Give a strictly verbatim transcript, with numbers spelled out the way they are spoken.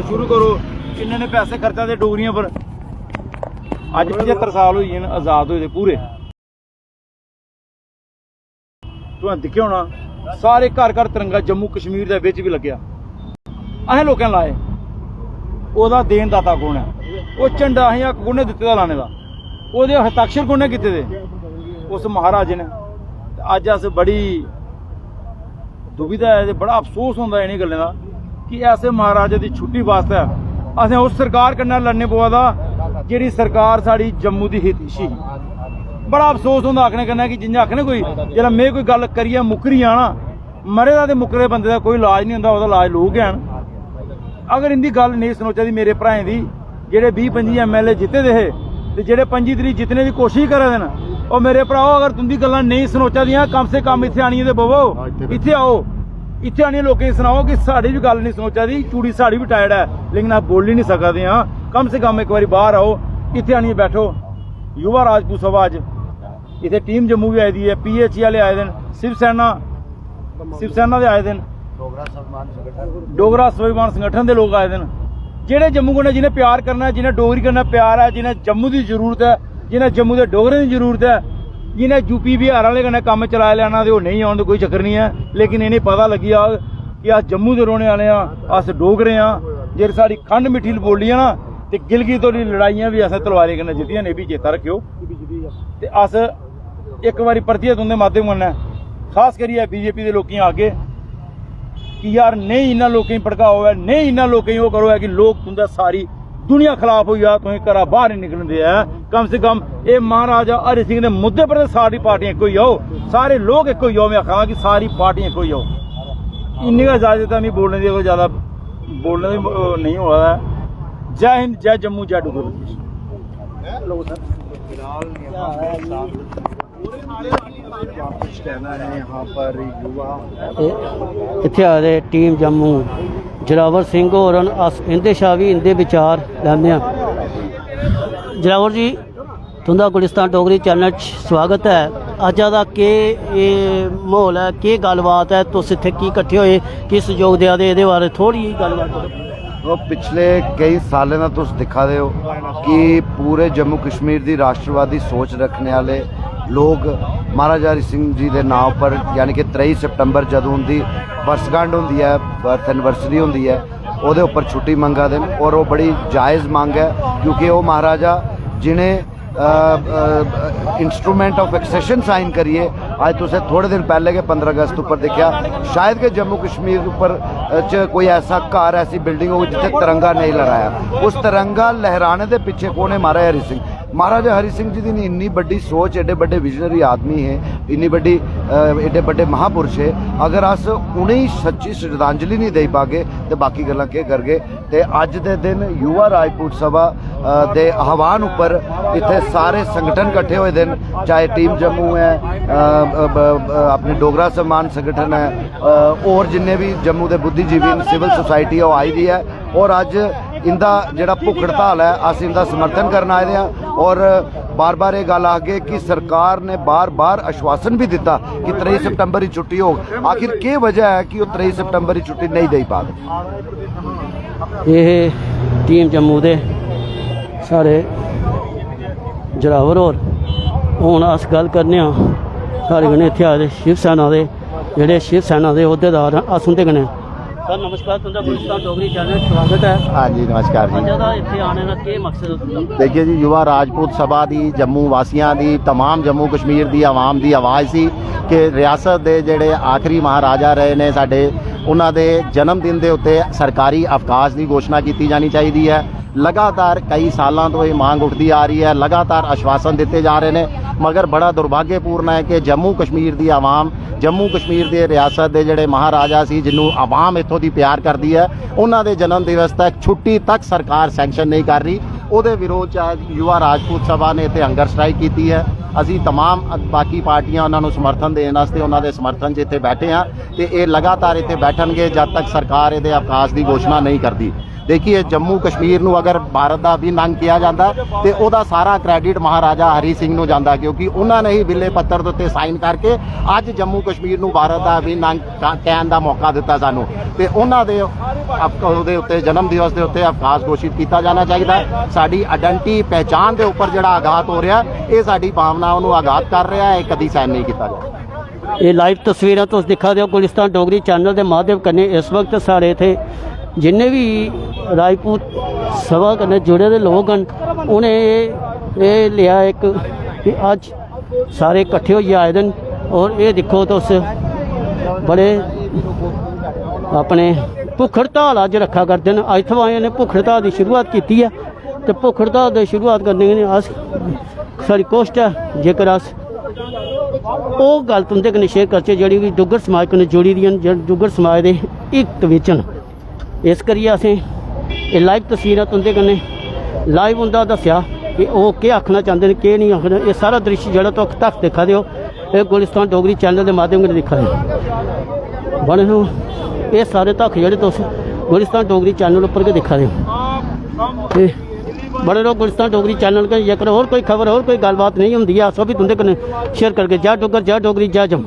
शुरू करो, इन्ने ने पैसे खर्चा दे डोगरियें पर। अज्ज पचत्तर साल होई गे न आजाद होए दे पूरे। तुसें दिक्खेआ होना, सारे घर घर तिरंगा जम्मू कश्मीर दे बिच बी लग्गेआ। असें लोकें लाए। ओह्दा देन दाता कौन ऐ? ओह् झंडा असें हक कु'न्नै दित्ते दा लाने दा? ओह्दे हस्ताक्षर कु'न्नै कीते दे? उस महाराज ने। ते अज्ज अस बड़ी दुविधा ऐ ते बड़ा अफसोस होंदा इ'नें गल्लें दा कि ऐसे महाराजा दी छुट्टी बास्तै असें उस सरकार कन्नै लड़ने पवा दा, जेह्ड़ी सरकार साढ़ी जम्मू दी हितैशी ही। बड़ा अफसोस होंदा आखने कन्नै कि जि'यां आखने कोई, जेल्लै में कोई गल्ल करियै मुक्करी जाना, मरे दा ते मुक्करे बंदे दा कोई इलाज निं होंदा, ओह्दा इलाज लोक गै न। अगर इं'दी गल्ल नेईं सनोचा दी मेरे भ्राएं दी, जेह्ड़े बीह् पंजी एमएलए जित्ते दे हे ते जेह्ड़े पंजी तरीक जित्तने दी कोशिश करा दे न, ओह् मेरे भ्राओ, अगर तुं'दी गल्लां नेईं सनोचा दियां, कम से कम इत्थै आनियै ते बवो। इत्थै आओ, इत्थै आनियै लोकें गी सनाओ कि साढ़ी बी गल्ल नेईं सनोचा दी, चूड़ी साढ़ी बी टाइट ऐ, लेकिन अस बोली निं सका दे आं। कम से कम इक बारी बाह्र आओ, इत्थै आनियै बैठो। युवा राजपूत सभा अज्ज इत्थै टीम जम्मू बी आई दी ऐ, पीएचई आह्ले आए दे न, शिवसेना, शिवसेना दे आए दे न, डोगरा स्वाभिमान संगठन दे लोक आए दे न। जेह्ड़े जम्मू कन्नै जि'नें प्यार करना ऐ, जि'नें डोगरी कन्नै प्यार ऐ, जि'नें जम्मू दी जरूरत ऐ, जि'नें जम्मू दे डोगरें दी जरूरत ऐ, जि'नें यूपी बिहार आह्ले कन्नै कम्म चलाई लैना ते ओह् नेईं औन ते कोई चक्कर निं ऐ, लेकिन इ'नेंगी पता लग्गी जाग कि अस जम्मू दे रौह्ने आह्ले आं, अस डोगरे आं। जेकर साढ़ी खंड मिट्ठी बोल्ली ऐ ना, ते गिलगित धोड़ी लड़ाइयां बी असें तलवारें कन्नै जित्तियां न, एह् बी चेता रक्खेओ। ते अस इक बारी परतियै तुं'दे माध्यम कन्नै, खास करियै बीजेपी दे लोकें गी आखगे कि यार, नेईं इन्ना लोकें गी भड़काओ ऐ, नेईं इन्ना लोकें गी ओह् करो ऐ कि लोक तुं'दा सारी दुनिया खलाफ होई जा, तुसें घरा बाह्र निं निकलन देआ ऐ। कम से कम एह् महाराजा हरि सिंह दे मुद्दे पर ते सारी पार्टियां इक होई जाओ, सारे लोक इक होई जाओ। में आखा दा कि सारी पार्टियां इक होई जाओ। इन्नी गै इजाजत ऐ मिगी बोलने दी, कोई ज्यादा बोलने दी, ओह्, नेईं होआ दा ऐ। जय हिंद, जय जम्मू, जय डुग्गर। ए-, इत्थै आए दे टीम जम्मू, जरावर सिंह होर न, अस इं'दे शा बी इं'दे विचार लैन्ने आं। जरावर जी, तुं'दा गुलिस्तान डोगरी चैनल च स्वागत ऐ। अज्जा दा केह् एह् म्हौल ऐ, केह् गल्लबात ऐ, तुस इत्थै की कट्ठे होए, की सैह्योग देआ दे, एह्दे बारै थोह्ड़ी जेही गल्लबात करो। ओह् पिछले केई सालें दा तुस दिक्खा दे ओ कि पूरे जम्मू कश्मीर दी राश्ट्रवादी सोच रक्खने आह्ले लोक महाराजा हरि सिंह जी दे नांऽ उप्पर, यानी कि त्रेई सितंबर जदूं उं'दी बरसगंढ होंदी ऐ, बर्थ एनिवर्सरी होंदी ऐ, ओह्दे उप्पर छुट्टी मंगा दे न। और ओह् बड़ी जायज़ मंग ऐ, क्योंकि ओह् महाराजा जि'नें इंस्ट्रूमेंट ऑफ एक्सेशन साइन करियै, अज्ज तुसें थोड़े दिन पैह्ले गै पंदरां अगस्त उप्पर दिक्खेआ, शायद गै जम्मू कश्मीर उप्पर, अ, च कोई ऐसा घर, ऐसी बिल्डिंग होग जित्थै तिरंगा नेईं लहराया। उस तिरंगा लहराने दे पिच्छे कौन है? महाराजा हरि सिंह। महाराजा हरि सिंह जी दी इन्नी बड्डी सोच, एड्डे बड्डे विजनरी आदमी हे, इन्नी बड्डी, अ, एड्डे बड्डे महापुरुष हे। अगर अस उ'नेंगी सच्ची श्रद्धांजलि नहीं देई पागे ते बाकी गल्लां केह् करगे? ते अज्ज दे दिन युवा राजपूत सभा, अ, दे आह्वान उप्पर इत्थै सारे संगठन कट्ठे होए दे न, चाहे टीम जम्मू ऐ, अ, अ, ब-, अ, अपनी डोगरा सम्मान संगठन ऐ, अ, होर जिन्ने बी जम्मू दे बुद्धिजीवी न, सिविल सोसाइटी ऐ, ओह् आई दी ऐ। और अज्ज इंदा जेह्ड़ा भुक्ख हड़ताल ऐ, अस इंदा समर्थन करन आए दे आं। और बार-बार एह् गल्ल आखगे कि सरकार ने बार-बार आश्वासन बी दित्ता कि त्रेई सितंबर गी छुट्टी होग। आखिर केह् वजह ऐ कि ओह् त्रेई सितंबर गी छुट्टी नेईं देई पा दे? एह् टीम जम्मू दे साढ़े जरावर होर। हून अस गल्ल करने आं, साढ़े कन्नै इत्थै आए दे शिव सेना दे, जेह्ड़े शिव सेना दे अहदेदार न, अस उं'दे कन्नै। सर नमस्कार, तुं'दा गुलिस्तान डोगरी चैनल च स्वागत ऐ। हाँ जी, नमस्कार जी। अज्ज दा इत्थै आने दा केह् मकसद ऐ तुं'दा? देखिए जी, युवा राजपूत सभा दी, जम्मू वासियां दी, तमाम जम्मू कश्मीर दी आवाम दी आवाज़ सी कि रियासत दे जेह्ड़े आखिरी महाराजा रहे ने साढ़े, ਉਹਨਾਂ ਦੇ ਜਨਮ ਦਿਨ ਦੇ ਉੱਤੇ ਸਰਕਾਰੀ ਅਵਕਾਸ਼ ਦੀ ਘੋਸ਼ਣਾ ਕੀਤੀ ਜਾਣੀ ਚਾਹੀਦੀ ਹੈ। ਲਗਾਤਾਰ ਕਈ ਸਾਲਾਂ ਤੋਂ ਇਹ ਮੰਗ ਉੱਠਦੀ ਆ ਰਹੀ ਹੈ, ਲਗਾਤਾਰ ਆਸ਼ਵਾਸਨ ਦਿੱਤੇ ਜਾ ਰਹੇ ਨੇ, ਮਗਰ ਬੜਾ ਦੁਰਭਾਗਿਆਪੂਰਨ ਹੈ ਕਿ ਜੰਮੂ ਕਸ਼ਮੀਰ ਦੀ ਆਵਾਮ, ਜੰਮੂ ਕਸ਼ਮੀਰ ਦੇ ਰਿਆਸਤ ਦੇ ਜਿਹੜੇ ਮਹਾਰਾਜਾ ਸੀ, ਜਿਹਨੂੰ ਆਵਾਮ ਇੱਥੋਂ ਦੀ ਪਿਆਰ ਕਰਦੀ ਹੈ, ਉਹਨਾਂ ਦੇ ਜਨਮ ਦਿਵਸ ਤੱਕ ਛੁੱਟੀ ਤੱਕ ਸਰਕਾਰ ਸੈਂਕਸ਼ਨ ਨਹੀਂ ਕਰ ਰਹੀ। ਉਹਦੇ ਵਿਰੋਧ ਚ ਅੱਜ ਯੁਵਾ ਰਾਜਪੂਤ ਸਭਾ ਨੇ ਇੱਥੇ ਹੰਗਰ ਸਟ੍ਰਾਈਕ ਕੀਤੀ ਹੈ। ਅਸੀਂ ਤਮਾਮ ਬਾਕੀ ਪਾਰਟੀਆਂ ਉਹਨਾਂ ਨੂੰ ਸਮਰਥਨ ਦੇਣ ਵਾਸਤੇ, ਉਹਨਾਂ ਦੇ ਸਮਰਥਨ 'ਚ ਇੱਥੇ ਬੈਠੇ ਹਾਂ ਤੇ ਇਹ ਲਗਾਤਾਰ ਇੱਥੇ ਬੈਠਣਗੇ ਜਦ ਤੱਕ ਸਰਕਾਰ ਇਹਦੇ ਅਵਕਾਸ਼ ਦੀ ਘੋਸ਼ਣਾ ਨਹੀਂ ਕਰਦੀ। देखिए, जम्मू कश्मीर ਨੂੰ ਅਗਰ ਭਾਰਤ ਦਾ ਅਭਿੰਨ ਅੰਗ ਕਿਹਾ ਜਾਂਦਾ ਤੇ ਉਹਦਾ ਸਾਰਾ ਕ੍ਰੈਡਿਟ ਮਹਾਰਾਜਾ ਹਰੀ ਸਿੰਘ ਨੂੰ ਜਾਂਦਾ, ਕਿਉਂਕਿ ਉਹਨਾਂ ਨੇ ਹੀ ਬਿੱਲੇ ਪੱਤਰ ਦੇ ਉੱਤੇ ਸਾਈਨ ਕਰਕੇ ਅੱਜ ਜੰਮੂ ਕਸ਼ਮੀਰ ਨੂੰ ਭਾਰਤ ਦਾ ਅਭਿੰਨ ਅੰਗ ਕ- ਕਹਿਣ ਦਾ ਮੌਕਾ ਦਿੱਤਾ ਸਾਨੂੰ। ਤੇ ਉਹਨਾਂ ਦੇ ਅਫ- ਉਹਦੇ ਉੱਤੇ, ਜਨਮ ਦਿਵਸ ਦੇ ਉੱਤੇ ਅਵਕਾਸ਼ ਘੋਸ਼ਿਤ ਕੀਤਾ ਜਾਣਾ ਚਾਹੀਦਾ ਹੈ। ਸਾਡੀ ਆਇਡੈਂਟੀ, ਪਹਿਚਾਨ ਦੇ ਉੱਪਰ ਜਿਹੜਾ ਆਘਾਤ ਹੋ ਰਿਹਾ, ਇਹ ਸਾਡੀ ਭਾਵਨਾਵਾਂ ਨੂੰ ਆਘਾਤ ਕਰ ਰਿਹਾ ਹੈ। ਇਹ ਕਦੀ ਸਹਿਣ ਨਹੀਂ ਕੀਤਾ ਜਾਵੇਗਾ। ਇਹ ਲਾਈਵ ਤਸਵੀਰਾਂ ਤੁਸੀਂ ਦਿਖਾ ਦਿਓ ਗੁਲਿਸਤਾਨ ਡੋਗਰੀ ਚੈਨਲ ਦੇ ਮਾਧਿਅਮ ਕਨੇ। ਇਸ ਵਕਤ ਸਾਡੇ ਇਥੇ ਜਿੰਨੇ ਵੀ ਰਾਜਪੂਤ ਸਭਾ ਕਨੇ ਜੁੜੇ ਦੇ ਲੋਕ ਹਨ, ਉਹਨੇ ਇਹ ਇਹ ਲਿਆ ਇੱਕ ਕਿ ਅੱਜ ਸਾਰੇ ਇਕੱਠੇ ਹੋਈ ਆਏ ਦਿਨ। ਔਰ ਇਹ ਦੇਖੋ, ਤੁਸੀਂ ਬੜੇ ਆਪਣੇ ਭੁੱਖ ਹੜਤਾਲ ਅੱਜ ਰੱਖਿਆ ਕਰਦੇ ਨੇ। ਅੱਜ ਤੋਂ ਆਏ ਨੇ, ਭੁੱਖ ਹੜਤਾਲ ਦੀ ਸ਼ੁਰੂਆਤ ਕੀਤੀ ਹੈ। ਤੇ ਭੁੱਖ ਹੜਤਾਲ ਦੀ ਸ਼ੁਰੂਆਤ ਕਰਨੇ ਨੇ ਅਸ ਸਾਰੀ ਕੋਸ਼ਿਸ਼ ਹੈ। ਜੇਕਰ ਅਸ ਉਹ ਗੱਲ तुं'दे कन्नै शेयर करचै जेह्ड़ी कि डुग्गर समाज कन्नै जुड़ी दियां न, जेह्ड़े डुग्गर समाज दे हित बिच न। इस करियै असें एह् लाइव तस्वीरां तुं'दे कन्नै लाइव उं'दा दस्सेआ कि ओह् केह् आखना चांह्दे न, केह् नेईं आखदे। एह् सारा दृश्य जेह्ड़ा तुस तक दिक्खा दे ओ, एह् गुलिस्तान डोगरी चैनल दे माध्यम कन्नै दिक्खा दे ओ। बने रहो, एह् सारे तक जेह्ड़े तुस गुलिस्तान डोगरी चैनल उप्पर गै दिक्खा दे ओ। ते बने रहो गुलिस्तान डोगरी चैनल कन्नै। जेकर होर कोई खबर, होर कोई गल्लबात नेईं होंदी ऐ, अस ओह् बी तुं'दे कन्नै शेयर करगे। जय डुग्गर, जय डोगरी, जय जम्मू।